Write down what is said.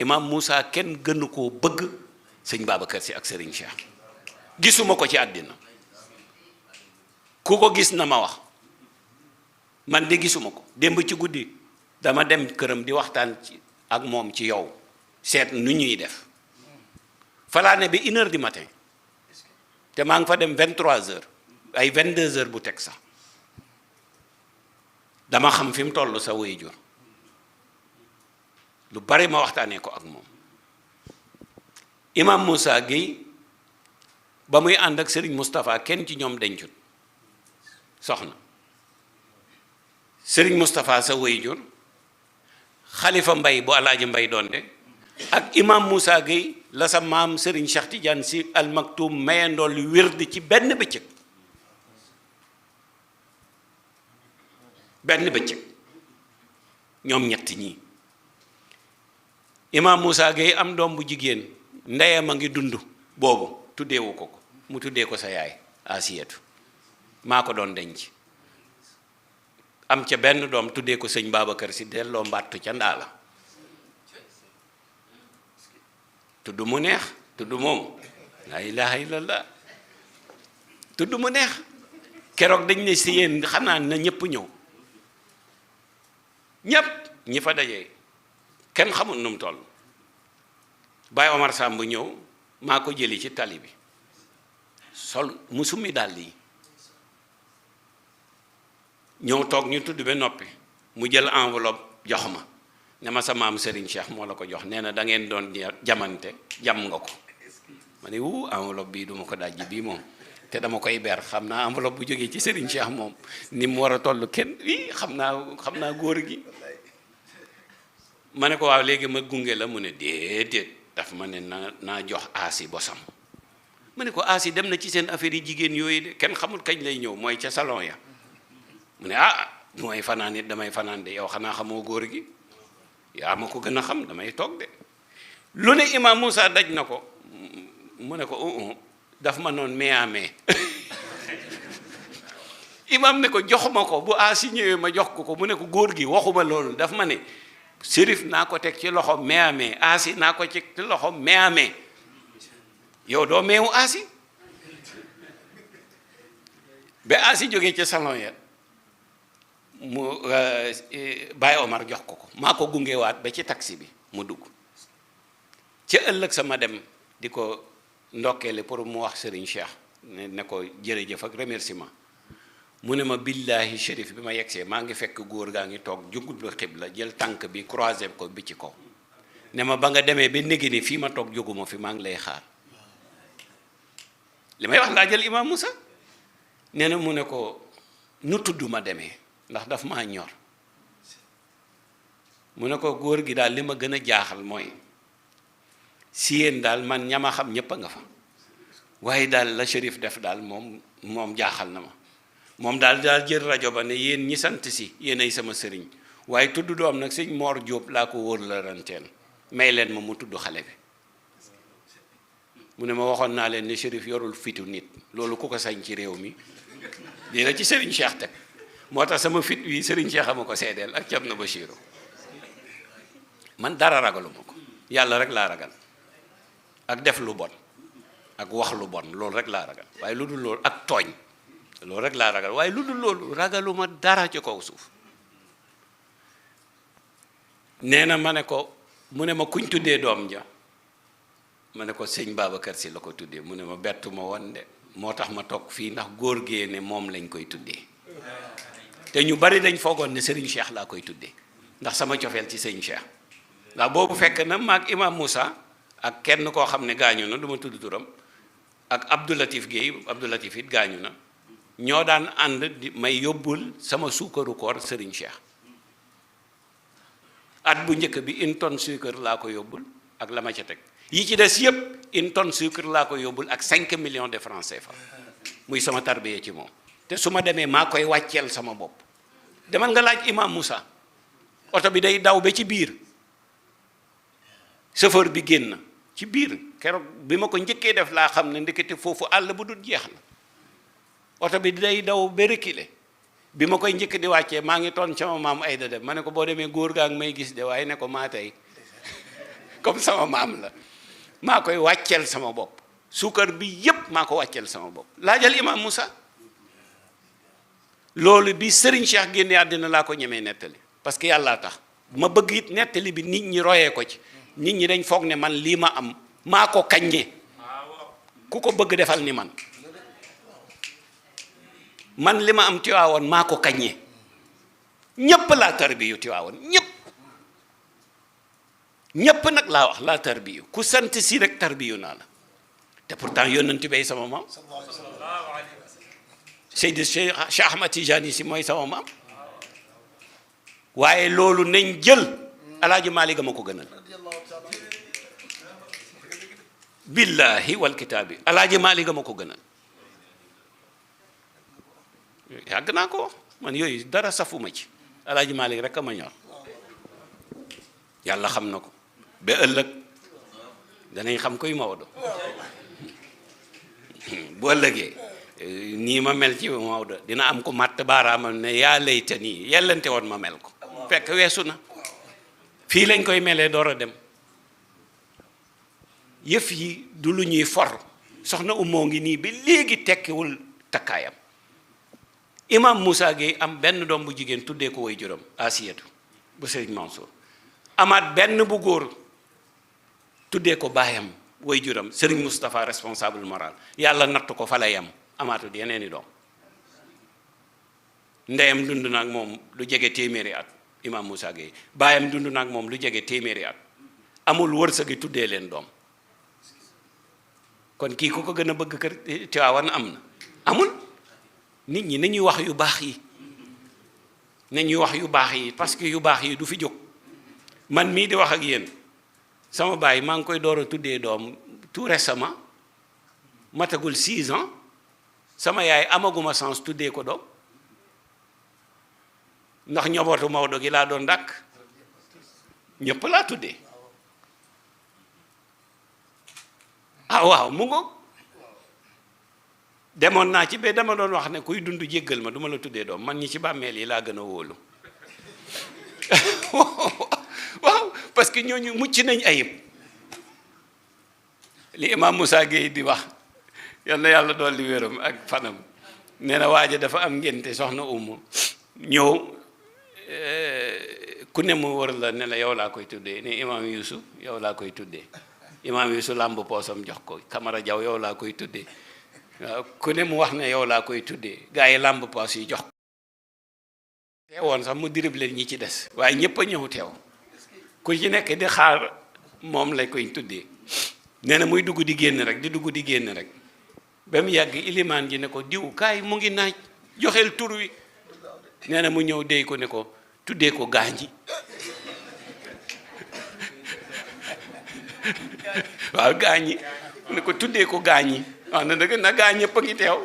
imam Moussa kenn gënu koo bëgg sëñ Babacar Si ak Serigne Cheikh gisuma ko ci àddina ku ko gis na ma wax man de gisuma ko. démb ci guddi dama dem këram di waxtaan ci ak moom ci yow seet nu ñuy def falaane bi 1 heure du matin te maa ngi fa dem 23 heures ay 22 heures bu teg sax dama xam fi mu toll sa waajur lu bari ma waxtaanee ko ak moom. imam Moussa Gueye ba muy ànd ak Serigne Moustapha kenn ci ñoom dencut soxna Serigne Moustapha sa waajur Xalifa Mbay bu Alaaji Mbay doonde ak imam Moussa Gueye la sa maam Serigne Cheikh Tidiane Sy Al Maktoum mayandool wird ci benn bëccëg ñoom ñett ñii. imam Moussa Gueye am doom bu jigéen ndeyam a ngi dund boobu tuddeewu ko mu tuddee ko sa yaay Asiyatu maa ko doon denc am ca benn doom tuddee ko sëñ Babacar Si delloo mbàttu ca ndaa la tudd mu neex tudd moom laa ilaha illallah tudd mu neex keroog dañ ne si yéen xanaa na ñépp ñëw ñépp ñi fa dajee kenn xamul nu mu toll Baye Omar Samb ñëw maa ko jëli ci tali bi sol mu summi dàll yi ñëw toog ñu tudd ba noppi mu jël enveloppe jox ma ne ma sa maam Serigne Cheikh moo la ko jox nee na da ngeen doon jamante jam nga ko ma ne enveloppe bii duma ko dajji bii moom te dama koy ber xam naa enveloppe bu jógee ci Serigne Cheikh moom ni mu war a toll kenn xam naa góor gi. ma ne ko waaw léegi ma gunge la mu ne déedéet daf ma ne naa jox aasi bosam ma ne ko aasi dem na ci seen affaire yi jigéen yooyu de kenn xamul kañ lay ñëw mooy ca salon ya mu ne mooy fanaan it damay fanaan de yow xanaa xamoo góor gi yaa ma ko gën a xam damay toog de lu ne imam Moussa daj na ko mu ne ko daf ma noon mais imam ne ko joxuma ko bu aasi ñëwee ma jox ko mu ne ko góor gi waxuma loolu daf ma ne Sérif naa ko teg ci loxo meamee aasi naa ko teg ci loxo meamee yow doo meewu aasi ba aasi jógee ca salon ya mu Baye Omar jox ko maa ko gungewaat ba ci taxi bi mu dugg ca ëllëg sama dem di ko ndokkeele pour mu wax Serigne Cheikh ne ko jërëjëf ak remerciement mu ne ma billaahi Chérif bi ma yegsee maa ngi fekk góor gaa ngi toog jugublu xibla jël tànk bi croisé ko bi ci kaw ne ma ba nga demee ba néegi ni fii ma toog jóguma fi maa ngi lay xaar li may wax laa jël imam Moussa nee na mu ne ko nu tudd ma demee ndax daf maa ñor mu ne ko góor gi daal li ma gën a jaaxal mooy si yéen daal man ñama xam ñépp a nga fa waaye daal la Chérif def daal moom jaaxal na ma moom daal jël rajo ba ne yéen ñi sant si yéenay sama sëriñ waaye tudd doom nag sëñ Mor Diop laa ko wóor la ranteen may leen ma mu tudd xale bi mu ne ma waxoon naa leen ne Chérif yorul fitu nit loolu ku ko sañ ci réew mi dina ci Serigne Cheikh teg moo tax sama fit wi Serigne Cheikh ama ko seedeel ak Thierno Bachirou man dara ragaluma ko yàlla rek laa ragal ak def lu bon ak wax lu bon loolu rek laa ragal waaye lu dul loolu ak tooñ loolu rek laa ragal waaye lu dul loolu ragaluma dara ci kaw suuf nee na ma ne ko mu ne ma kuñ tuddee doom ja ma ne ko sëñ Babacar Si la ko tuddee mu ne ma bettu ma woon de moo tax ma toog fii ndax góor gee ne moom lañ koy tuddee te ñu bari dañ foogoon ne Serigne Cheikh laa koy tuddee ndax sama cofeel ci sëñ Cheikh ndax boobu fekk na maag imam Moussa ak kenn koo xam ne gaañu na du ma tudd turam ak Abdoulatif Guèye Abdoulatif it gaañu na ñoo daan ànd di may yóbbul sama suukaru koor Serigne Cheikh at bu njëkk bi 1 tonne suukar laa ko yóbbul ak la ma ca teg yi ci des yépp 1 tonne suukar laa ko yóbbul ak 5 millions de francs CFA muy sama tarbiyee ci moom te su ma demee maa koy wàcceel sama bopp demal nga laaj imam Moussa oto bi day daw ba ci biir chauffeur bi génn ci biir keroog bi ma ko njëkkee def laa xam ne ndekete foofu àll bu dul jeex la oto bi day daw ba reculer bi ma koy njëkk di wàccee maa ngi toon sama maam Ayda dem ma ne ko boo demee góor gaa ngi may gis de waaye ne ko maa tey comme sama maam la maa koy wàcceel sama bopp suukar bi yépp maa ko wàcceel sama bopp laajal imam Moussa loolu bi Serigne Cheikh génne àddina laa ko ñemee nettali parce que yàllaa tax ma bëgg it nettali bi nit ñi royee ko ci nit ñi dañ foog ne man lii ma am maa ko kaññee ku ko bëgg defal ni man li ma am Tiwaawoon maa ko kaññee ñépp laa tarbiyu Tiwaawoon ñépp nag laa wax laa tarbiyu ku sant si rek tarbiyu naa la te pourtant yónnantu bay sama maam Seydi Cheikh Ahmad Tijani si mooy sama maam waaye loolu nañ jël alaaji Maalik ma ko gënal billahi wal kitaabi alaaji Maalik ma ko gënal yàgg naa ko man yooyu dara safuma ci alaaji Maalik rek a ma ñor yàlla xam na ko ba ëllëg danañ xam koy Maodo bu ëllëgee nii ma mel ci Maodo dina am ko matt baaraamam ne yaa layta nii yellante woon ma mel ko fekk weesu na fii lañ koy melee door a dem yëf yi du lu ñuy for soxna Umoo ngi nii bi léegi tekkiwul takkaayam imam Moussa Gueye am benn doom bu jigéen tuddee ko way juróom Asiyatu bu Sëriñ Mansour amaat benn bu góor tuddee ko baayam way juram Sëriñ Moustapha responsable moral yàlla natt ko fa la yam amaatut yeneeni doom ndeyam dund na ak moom lu jege téeméeri at imam Moussa Gueye baayam dund na ak moom lu jege téeméeri at amul wërsëgi tuddee leen doom kon kii ku ko gën a bëgg kër Tiwaawan am na amul nit ñi nañuy wax yu baax yi nañuy wax yu baax yi parce que yu baax yi du fi jóg man mii di wax ak yéen sama baay maa ngi koy door a tuddee doom tout récemment matagul 6 ans sama yaay amaguma sens tuddee ko doom ndax ñobootu Maodo gi laa doon dàkk ñëpp laa tuddee ah waaw mu ngoog demoon naa ci ba dama doon wax ne kuy dund jéggal ma duma la tuddee doom man ñi ci bàmmeel yi laa gën a wóolu waaw parce que ñooñu mucc nañ ayib li imam Moussa Gueye di wax yal na yàlla dolli wéram ak fanam nee na waaja dafa am ngénte soxna Umu ñëw ku ne mu wër la ne la yow laa koy tuddee ne imam Youssou yow laa koy tuddee imam Youssou làmb poosam jox ko Camara Jaw yow laa koy tuddee waaw ku ne mu wax ne yow laa koy tuddee gaa yi làmb poos yi jox ko teewoon sax mu dribble ñi ci des waaye ñëpp a ñëw teew ku ci nekk di xaar moom lay koy tuddee nee na muy dugg di génn rek di dugg di génn rek ba mu yàgg ilimaan ji ne ko diw kaay mu ngi naaj joxeel tur wi nee na mu ñëw déy ko ne ko tuddee ko gaañi waaw gaañi ne ko tuddee ko gaañi wax na dëgg na gaañ ñëpp a ngi teew